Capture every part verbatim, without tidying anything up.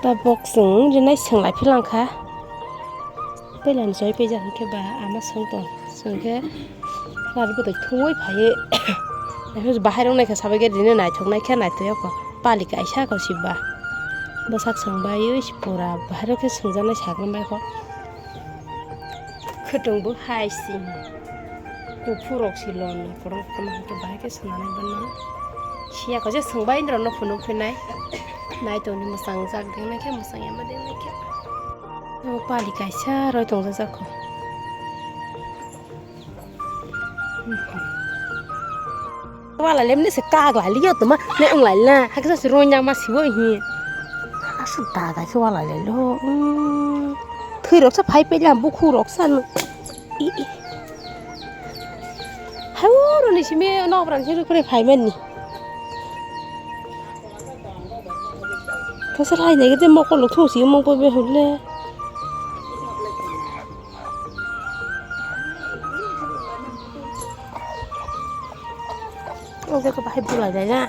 Tabok chwng rinai swng lai philang kha. Puila ni choi pejak hwnkhe ba ama swng tong. Swng khe lari bwtwi thumui phaiwi. Bahai rok naikha sabai khe rinai naithok naikhe naitokya kho. Pali kaisa kho si ba. Bwsak swng baiwi pura bahai rok khe swngjaknai sagram bai kho. Khwtwng bo hai si. Kuphur rok si lon na kwrwng kwrwng hwnkhe bahai khe swnamwi bono. Siya kho je swngbai norok no phunuk phinai. Nai tongni mwchang jak deng nai khe mwchang ya ma deng nai khe. O pali kaisa roi tong jak kho. Wala lemni se kag lai liyo tuma ne wng lai na. Hakhe se roi nyang ma sibo hi. Asu da da khe wala le lo. Thwi rok sa phai pe la bukhu rok sa no. Hai o roni simi no bran se rukre phai mani. Thasa lai nai gete mokol thung si mokol be hule. O jaga bahai bulai lai na.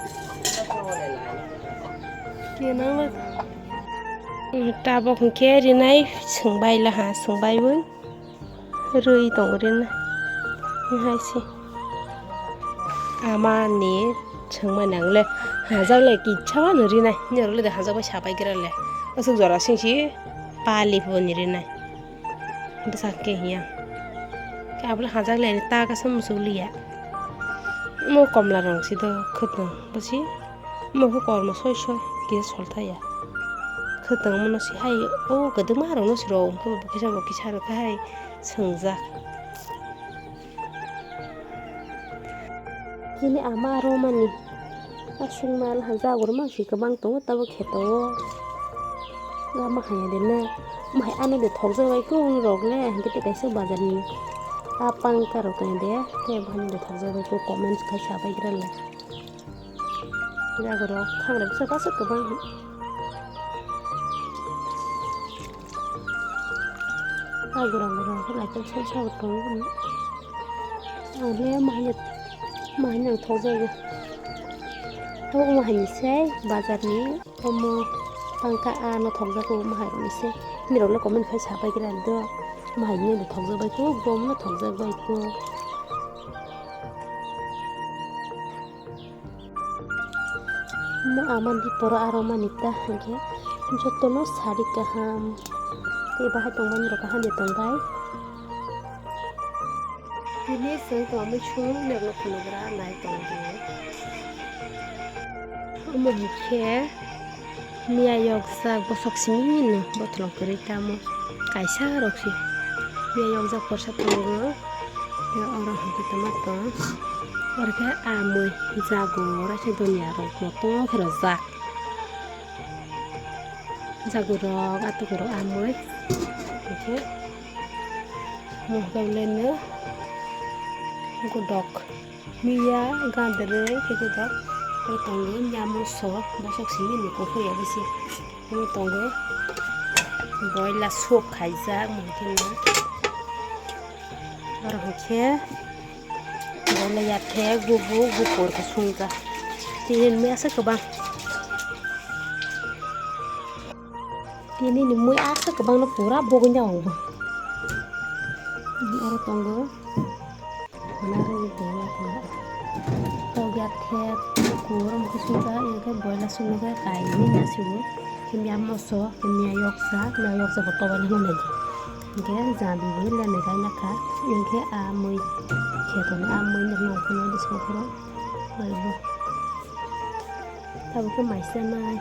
Tabok hwnkhe rinai swngbai laha swngbai bo. Rwi tongo rinai. Hai se. Ama ni swngmani ang le hajak le kisa no rinai. Norok le de hajak bai sabai gra le. Aswk jora sing si pali bo ni rinai. Bwsa khe hiya. Khe abole hajak le ta kasa musuk liya. Mo komla rong si do khwtwng. Bwsi. Omo khe kormo soi soi kisa solthaya. Khwtwng omono se hai o kwdwma rokno se rw hwnkhe bo kisa bo kisa rw khe hai swngjak. Chini ama romani aswk mal ha jagor ma se kwbang tongo tabuk kheto o. Lama haya de na. Omo hai ano de thokjak bai khe uni rok le hwnkhe tei kaisa bazar ni a pangka rok tong de tei bo hani de thokjak bai khe comment khai sa bai gra le. Jagoro khangrok bwsa bwsa kwbang. Ah, gorok gorok khe naikol sal sal tongo. Ang le mahanya mahanya ang thokjago. Abo omo hai ni se bazar ni omo tangka ano thokjago omo hai rok ni se. Nirok le comment khai sabai gra do. Omo hai ni thokjak bai kho, bo omo thokjak bai kho. Mo ama diporo aro mani ta hwnkhe jotono sari kaham tei bahai tongmani rok kaham de tongbai. Tini chwng tongmani chwng nokno phunukgra nai tongdi. Omo hwnkhe. Miya yokjak bosok simi no botolong kwrwi tamo kaisa rok se miya yokjak porsa tongo. Oro hwnkhe tama tong oro khe amwi jago oro khe donya rok bo tong khe rwjak jago rok atuk rok amwi hwnkhe mohga ble no godok. Miya gadrwi khe khe tongo nyamo so bosok simi ni kuphur ya bisi. Omo tongo boila soup khaijak mungkin no. Oro hwnkhe boila yathek bubuk bukur khe swngjak. Tini mui aswk kwbang. Tini ni mui aswk kwbang no pura bogwi na ong bo. Oro tongo. Narwgwi tongma tongo. Tokya thep, kurum kusuka, yangkhe boila sumukhe kainwi nasigo. Khe miya moso, khe miya yoksa, miya yoksa bo tobaino hwnwi. Hwnkhe jadi bo lenwi kainakha. Yangkhe a mui khetoni a mui nokno phano bwskango phano laibo. Tabukhe maisanai.